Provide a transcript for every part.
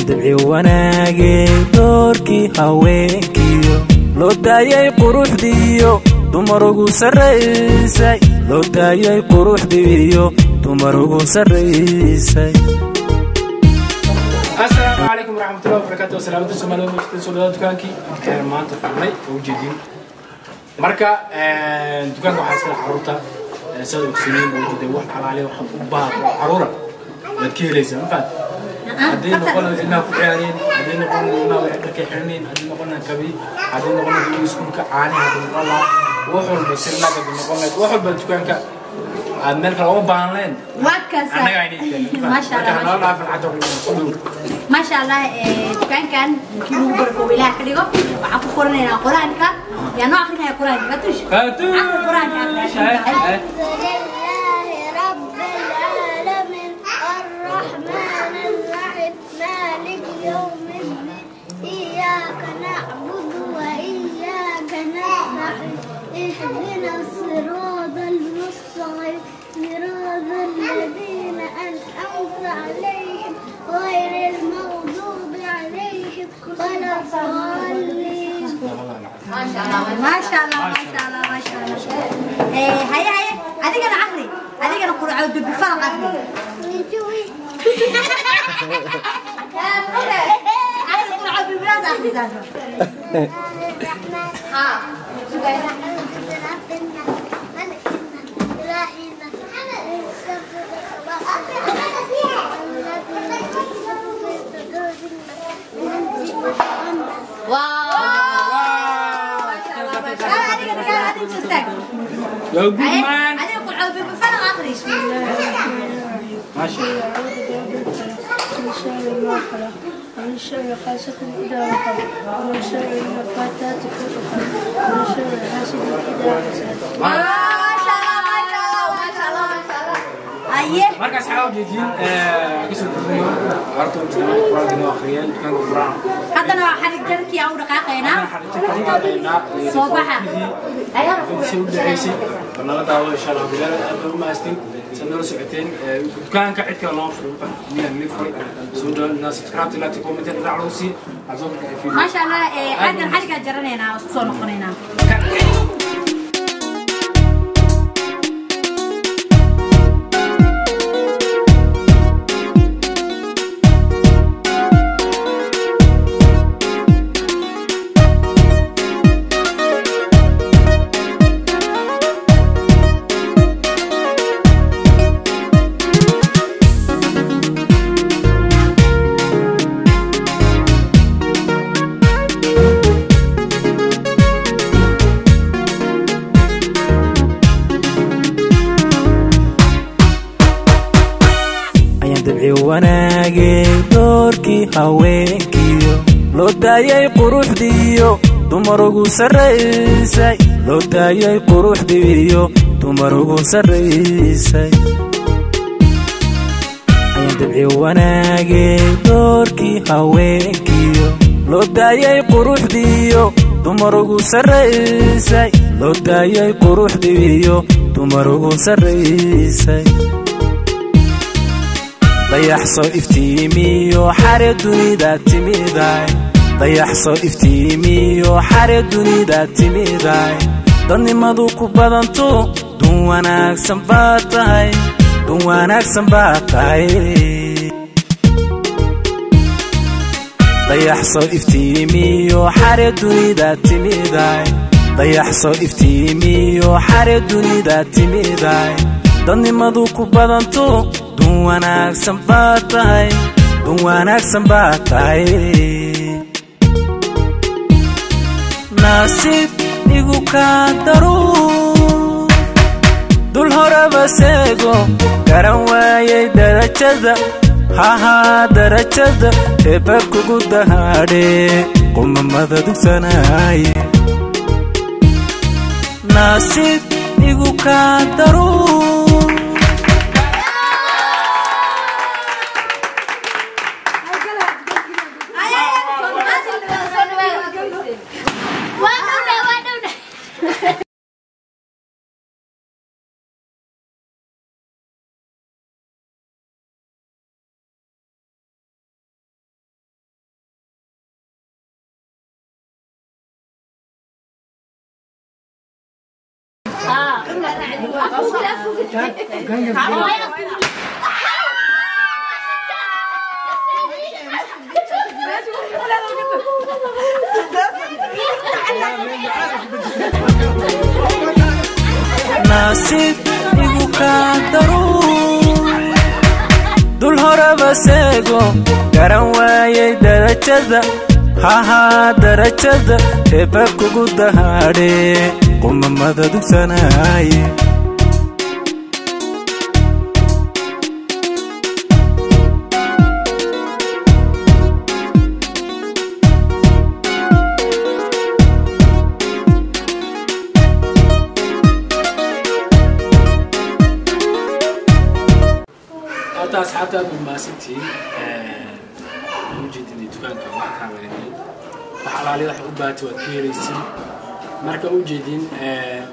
Dabci wanaagay doorkii haweenkiyo loo daayay quruxdiiyo dumar ugu sarraysay, loo daayay quruxdiiyo dumar ugu sarraysay. Asalaamu calaykum waraxmatullahi wabarakaatu. Wasalaamada Soomaalida meeshtan soo dhawaada. Dukaankii ayaan maanta furnay oo ujeedin. Marka dukaanka waxaa iskala caruurta saad ogsaniin oo ujeeda, wax alaale waxaad u baahato oo caruura waad ka helaysaa. Ma fahat? Hadday noqon lahayd ilmaha ku ciyaareen, hadday noqon lahayd ilmaha waxay dharkay xirneen, hadday noqon lahayd kabi, hadday noqon lahayd ilmaha iskuulka caanihi, hadday noqon lahayd wax walba sirlaag, hadday noqon lahayd wax walba, dukaanka aad meel kale uma baahan lahayn annaga aynay keenin. Maasha marka Allah. Hanala dhaafin xataa soo dhow. Maasha Allah, dukaankan kii ugu barakooba Ilaah ka dhigo. Waxaan ku qoranaynaa qur-aanka. Yaa noo akrinaya qur-aanka? Fatush. Fatush. Aqri qur-aanka, aqri. الحمد لله رب العالمين الرحمن الرحيم مالك يوم الدين إياك نعبد وإياك نستعين اهدنا الصراط المستقيم صراط الذين أنعمت عليهم غير المغضوب عليهم ولا الضالين. Maasha Allah, maasha Allah, maasha Allah. Haye haye, adigana aqri, adigana qur'aan bifalaq aqri. Aqri qur'aan bibilaas aqri taas. الرحمن أعوذ برب الناس ملك الناس إله الناس من شر الوسواس الذي يوسوس في صدور الناس من الجنة والناس. Wow, maasha Allah, maasha Allah. Adigana kaal, adiga soo istaag. Yo good Haye, man. Adiga qur'aan bifalaq aqri. Maasha. أعوذ برب الفلق من شر ما خلق ومن شر غاسق إذا وقب ومن شر النفاثات في العقد ومن شر حاسد إذا حسد. Maasha Allah, maasha Allah, maasha Allah, maasha Allah. Haye. Markaas waxaa ujeediin kasoo gudbiyo carruurta ujeedaan qur-aanka inoo akhriyeen dukaanka qur-aan. Haddana waa xarig jarkii aan u dhaqaaqaynaa. Soo baxa. Si u dhaceysay nala daawo insha Allah. Bilaal, aad baa u mahadsan saad noola socoteen. Dukaanka cid kale looma furin, miyaa ni furay. Soo dhawaad, subscribe, like, comment, raac lagu sii soo marka. Maasha Allah, xaggan xarigaa jaranaynaa oo isku soo noqonaynaa. Ayaan dabci wanaagay doorkii haweenkiyo loo daayay quruxdiiyo dumar ugu sarraysay, loo daayay quruxdiiyo dumar ugu sarraysay. Ayaan dabci wanaagay doorkii haweenkiyo loo daayay quruxdiiyo dumar ugu sarraysay, loo daayay quruxdiiyo dumar ugu sarraysay. Dayax soo iftiimiyo xare dunida timiday, dayax soo iftiimiyo xare dunida timiday, dadnimadu ku badanto dun wanaagsan baa tahay, dun wanaagsan baa tahay. Dayax soo iftiimiyo xare dunida timiday, dayax soo iftiimiyo xare dunida timiday, dadnimadu ku badanto dun wanaagsan baa tahay, dun wanaagsan baa tahay. Naasiib igu kaa daruu dul horeba seego garan waayay darajada, hahaa darajada eebba kugu dahaadhe qumamada dugsanaaye. Naasiib igu kaa daruu. Haye, soo dhawaada. Waa dhowdha, waa dhowdha. Nasiib igu kaa daruur dul horeba seego garan waayay darajada hahaa darajada eebba kugu dahaadhe qumamada dugsanaaye. Horta asxaabta aad u mahadsantihiin. Waxaan ujeedinay dukaanka wax kaamirayay, wax alaali wax u baati waad ka helaysiin. Marka u jeedin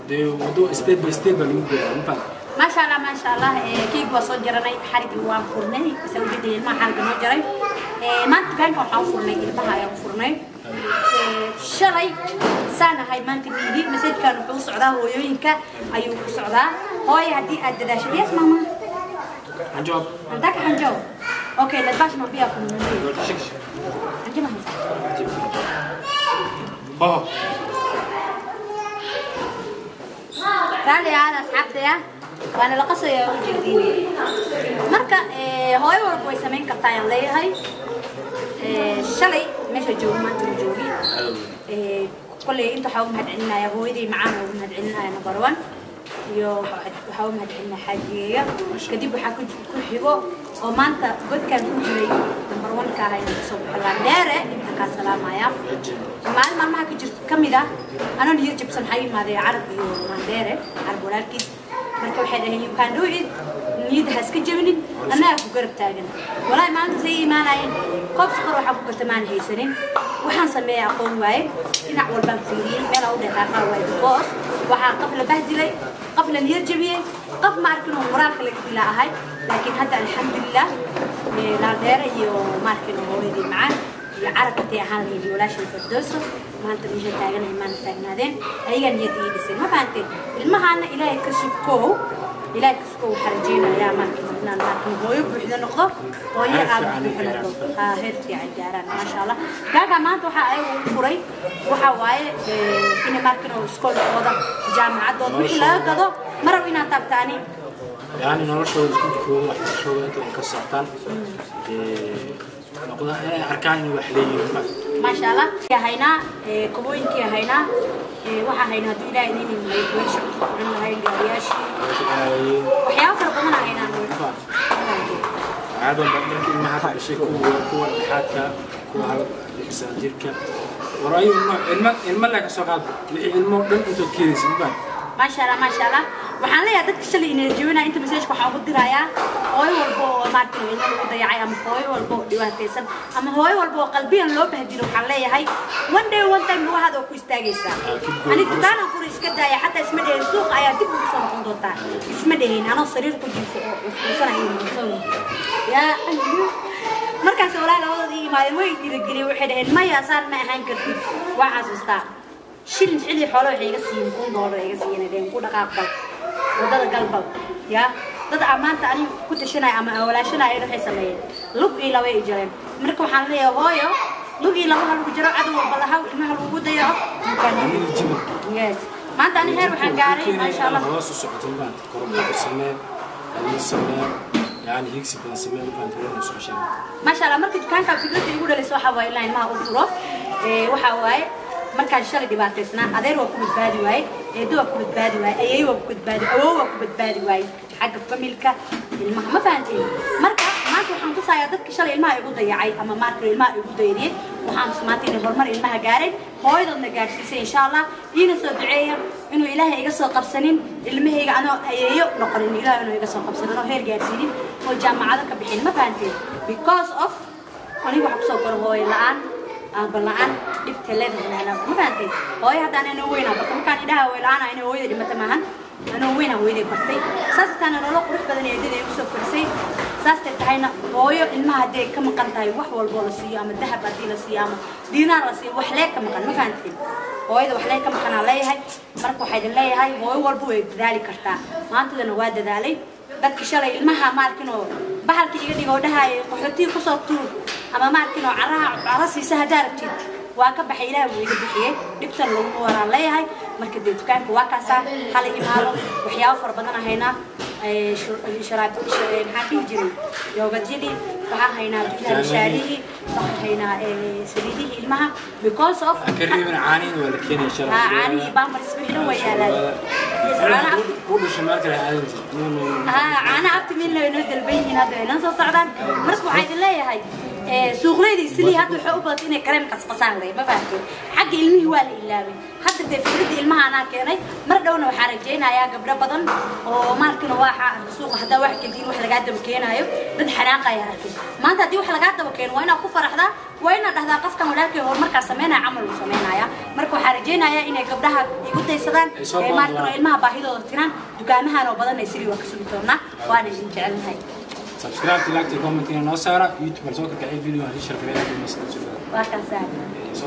dee wado step by step baa lagu gaaraa, ma fahamtay? Maasha Allah, maasha Allah. Keeg waa soo jaranay, xarigii waan furnay. Isa ujeedaya ilmaha xariga noo jaray. Maanta dukaanka waxaan u furnay ilmaha ayaan u furnay. Shalay saan ahay maanta miidi masajkan wuxuu u socdaa hooyooyinka ayuu u socdaa. Hooyo, haddii aad dadaasho, yes mama. Hanjaab. Nataka hanjo. Okay, ladbash mwambia kununulia. Hanjo ma haysaa? Oh. Raalli ahaada asxaabtaya, waana la qasayaa ujeediin. Marka hooyo walba way samayn kartaa ayaan leeyahay. Shalay meesha joogo maanta ma joogin. Kolley inta waxaa u mahadcelinayaa hooyaday macaan ugu mahadcelinaya number one, iyo waxaa u mahadcelinaya xaajigeyga. Kadib waxaa ku xigo oo maanta godkaan ku jiray number one ka ahay inaan kasoo baxo Laandheere, inta kaa salaamaya. Maalin maalmaha ka jirto ka mid ah anoo niyad jabsan waxaa imaaday Carab iyo Laandheere, Carab walaalkiis. Marka waxay dhaheen, "You can do it, niyadda ha iska jabinin, annagaa ku garab taagan." Walaahi maalintaas ay imaanayeen koob sokor waxaa ku gata maan haysanin. Waxaan sameeyay aqoon waaye, dhinac walbaan fiiriyey, meelaa u dhaqaaqa waaye, because waxaa qof la bahdilay, qof la niyad jabiyey, qof ma arkin oo moraalka laga dilaa ahay. Laakiin hadda alxamdulilah, Laandheere iyo ma arkin oo hooyadii macaan iyo Carab intay ahaan lahayd iyo walaashay Fardooso maanta meesha taaganahay maana taagnaadeen. Ayagaa niyadda ii dhiseen, ma fahanteen? Ilmahaana Ilaahay ka sugkoow, Ilaahay ka sugkoow. Waxaa rajaynayaa markin inaan markin hooyo buuxda noqdo, hooyo aad buuxda noqdo, haa, heer fiican gaaraan, maasha Allah. Kaaga maanta waxaa ayagu u furay waxaa waaye inay markin oo iskoolkooda, jaamacadooda wixii laga gado ma rabo inaad taabtaani. Yani noloshooda, iskuulkooda, waxbarashadooda inta ay ka socotaan noqdaan inay arkaan inay wax leeyihiin, ma fahamtay? Maasha Allah. Haynaa kabooyinkii haynaa, waxaa haynaa hadduu Ilaahay idin imayo weelasha cuntada ku cuni lahayn, gaariyaashii, waxyaabo fara badan haynaa. Waxyaabo badan dharka ilmaha hadda dhashay, kuwa dhexaadka, kuwa hal 6 sano jirka, war ayu nooc ilma ilma la ka soo qaad wixii ilmo dhan intood ka helaysid, ma fahamtay? Maasha Allah, maasha Allah. Waxaan leeyahay dadka shalay inay joognaa inta message waxaan ugu dirayaa hooyo walba oo maaragtay ilmo lagu dayacay, ama hooyo walba oo dhibaataysan, ama hooyo walba oo qalbiyan loo bahdilo. Waxaan leeyahay one day, one time lugahaada oo ku istaagaysaa. Ani dukaanaan furi iska daaya, xataa isma dhehin suuqa ayaa dib ugu soo noqon doontaa, isma dhehin anoo sariir ku jiifo oo cuscuusanayo yaa. Markaas walaahi labadooda ii imaadeen, way dhiirigeliyeen, waxay dhaheen, "Maya, saan ma ahaan kartid." Waa xasuustaa shilin xilli xoolo waxay iga siiyeen $1000 iga siiyeen, dhaheen, "Ku dhaqaaq bal wadada galbal." Yaa dad aan maanta aniga ku tashanaya ama aan walaashanaya waxay sameeyeen lug iyo laba ay jareen. Marka waxaan leeyahay hooyo, lug iyo laba ha lagu jaro, cadow walba lahaw, ilmaha lagu dayaco. Yes, maanta ani heer waxaan gaaray, maasha Allah. Hoos u socoto, ma fahamtay? Kor u kac samee, adii samee, yani higsi badan samee, ma fahamtay? Horena soo sheegay. Maasha Allah. Marka dukaanka fikradda igu dhalayso waxaa waaye inaan ilmaha u furo. Waxaa waaye markaan shalay dhibaataysnaa, adeer waa ku badbaadi waaye, eedo waa ku badbaadi waaye, ayeey waa ku badbaadi, awoow waa ku badbaadi waaye xagga familka ilmaha, ma fahanteen? Marka maanta waxaan tusayaa dadka shalay ilmaha igu dayacay ama maarka ilmaha igu dayriyey, waxaan tus maanta inay horumar ilmaha gaareen, hooyadoodna gaarsiisay, insha Allah. Iina soo duceeya inuu Ilaahay iga soo qabsanin ilmahayga anoo ayeeyo noqonin, Ilaahay inuu iga soo qabsanin anoo heer gaarsiinin oo jaamacado ka bixin, ma fahanteen? Because of aniga waxa kusoo koro hooyo la-aan, aabba la-aan, dhibta leedahay, ma fahanteen? Hooyo haddaan anoo weynaa barta, markaan idhaha hooyo la-aan inay hooyada dhimata maahan, anoo weynaa hooyaday bartay, saas intaana nolol qurux badan eedada igu soo korisay. Saastay tahayna hooyo ilmaha hadday ka maqan tahay wax walboo la siiyo ama dahab haddii la siiyo ama diinaar la siiyo wax lee ka maqan ma fahantiin hooyada wax lee ka maqanaa leeyahay marka waxaa idin leeyahay hooyo walba way dadaali kartaa maantadana waa dadaalay dadka shalay ilmaha maarkinoo bahalka iga dhigoo dhahaayay qaxootiga kusoo tuur ama maarkinoo caraha cara siisa haddaa rabtid waa ka baxay ilaah wuu iga bixiyey dhibtan laguma waraan leeyahay marka dee dukaanka waa kaasaa hala imaado waxyaabo fara badan haynaa sharaab maxaa dhihi jiray yoogadyadii waxaan haynaa shaarihii waxaan haynaa saliidihii ilmaha because of كريم عانين ولا كيني شراب caanihii bambars wixii dhan way yaalaan Yes, caanaha كل شمال كلا عادي caanaha abti min loo inoo dalban yihiin hadda way noo soo socdaan marka waxaa idin leeyahay suuqleyda islii hadda waxay u badatay inay kareem qasqasaan leh ma fahamteen xagga ilmihii waa la ilaabay hadda dee fikradda ilmaha anaa keenay mar dhowna waxaa rajaynayaa gabdho badan oo maalkina waxa suuqa haddaa wax kediin wax lagaa daba keenaayo dad xanaaqaya arkay maanta haddii wax lagaa daba keeno waa inaad ku faraxdaa waa inaad dhahdaa qofkan walaalkay horumarkaa sameynaya camal uu sameynaya marka waxaa rajaynayaa inay gabdhaha igu daysadaan Ay soo ee maalkina boondaan. ilmaha baahidooda tiraan dukaamahan oo badan ay sidii waa ka sugi doonaa waana idin jecelnahay Subscribe to like to comment in نو سارة يوتيوب سو كعي فيديو هذه شركة waa kaasaa سو.